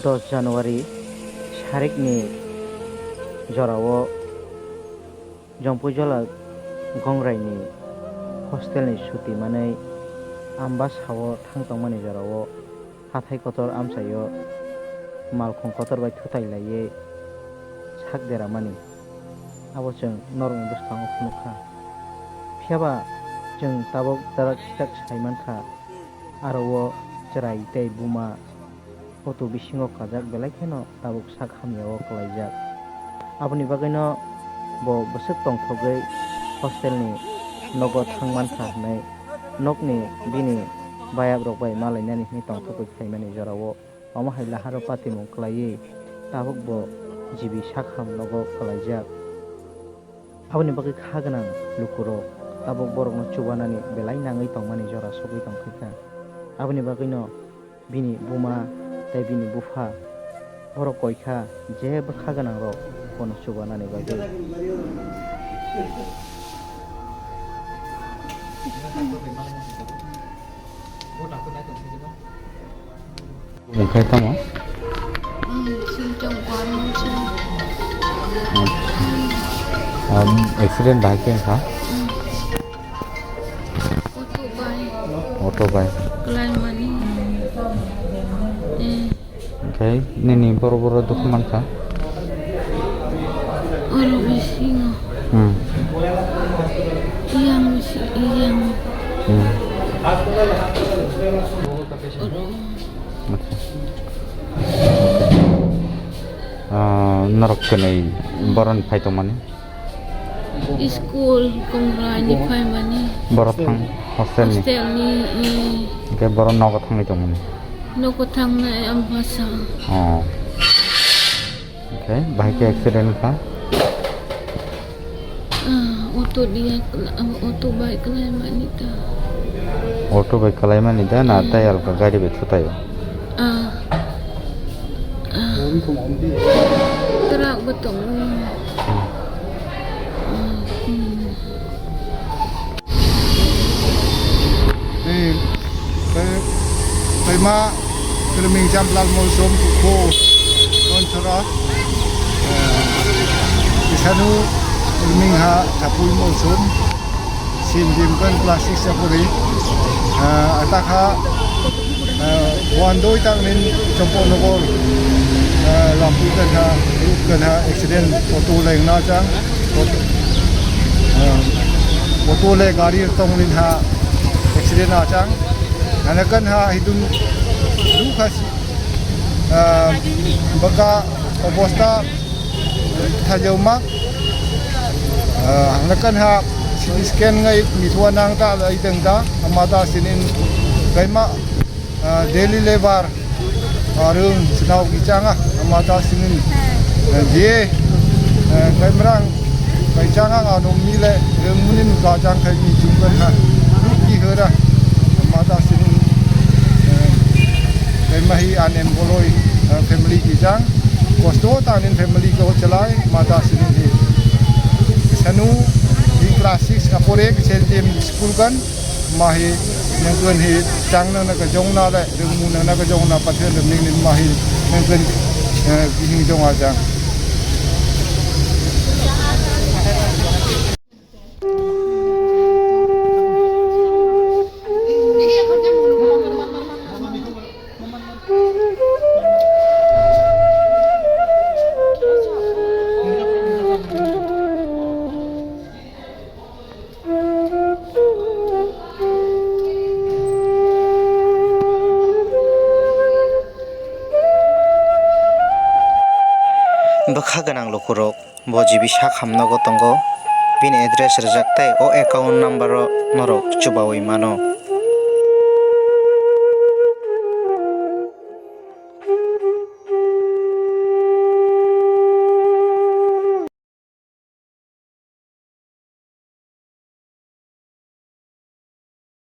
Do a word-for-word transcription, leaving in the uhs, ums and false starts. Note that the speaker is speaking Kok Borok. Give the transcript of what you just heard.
Dos January sarikni jorao Jompuijola Gongraini hostelni suti manwi Ambasao thang tongmani jorao hathai kotor amchaio malkhung kotor bai thutai laiwi sak deramani abo chwng norokni bwskango phunukha. Phiyaba chwng tabuk darak sitak sai mankha, aro o chwrai tei buma auto bisingo kajak belai kheno tabuk sak hamyao kwlaijak. Aboni bagwino bo bwswk tongthogwi hostelni nogo thang mankha hwnwi nokni bini bayakrok bai malainani hwnwi tongthogwi phaimani jorao omo hai laharo patimung kwlaiwi tabuk bo G B sakham nogo kwlaijak. Aboni bagwi kha gwnang lukurok tabuk borokno chubanani belai nangwi tongmani jora sogwi tongkhaikha. Aboni bagwino bini buma tei bini bupha borok koikha je bwkha gwnangrok bono chubanani bagwi. Mungkhai tamo? Hmm, sing chong kwan mung sing. Um, accident bahai khe wngkha? Auto bai. Auto bai. Kalai mani. Eh. Oke, nini boro boro dukhu mankha? Oro bisingo. Hmm. Yang si yang. Hmm. Oro. Acha. Ah, norok kwnwi boroni phai tongmani? School Kongraini phaimani. Borok thang hostel ni? Hostel ni, eh. Hwnkhe borok nogo thangwi tongmani? Nogo thangnai Ambasa. Oh. Hwnkhe bahai khe accident kha? Ah, auto dia kla-, auto bai kalaimani ta. Auto bai kalaimani da na? Hmm. Tai alka gari bai thutai o? Ah. Ah. Truck bo tongo. Hmm. Ah, hmm. Ni, eh, Paima, Kerming Champlang Molsom, Kukho, Nonchora, eh, Isanu, Kerming ha, Thapui Molsom, Sim Dim kan class six apuri, eh, atakha, eh, Wandoi tangnin Chompo Nogor, eh, lampui kan ha, ruk kan ha, accident, auto leng na chang, auto, eh, auto le gari tongnin ha, accident achang. Hanakan ha hidun dukha si, ah, baka obosta thajauma. Ah, hanakan ha C T scan ngai mithua nang ta lai teng ta, amata sinin kaima, ah, daily labor. Arung sinau kichanga, amata sinin, eh, je, eh, kaimrang, kaichanga nga nung mile, rung munin kachang kai mi chungkan ha, luki hera, amata sinin, eh, kaimahi anem boloi, eh, family kichang, kosto tanin family ko chalai, mata sinin hi. Sanu, di class six apore, Saint James School kan, mahi nengkon hi chang nang na ka jong na le, rung mu nang na ka jong na pathe le ning ning mahi nengkon, eh, bihing jong a jang. Bwkha gwnang lukurok bo G B sakham nogo tongo, bini address rijak tei o account number o norok chubaui mano.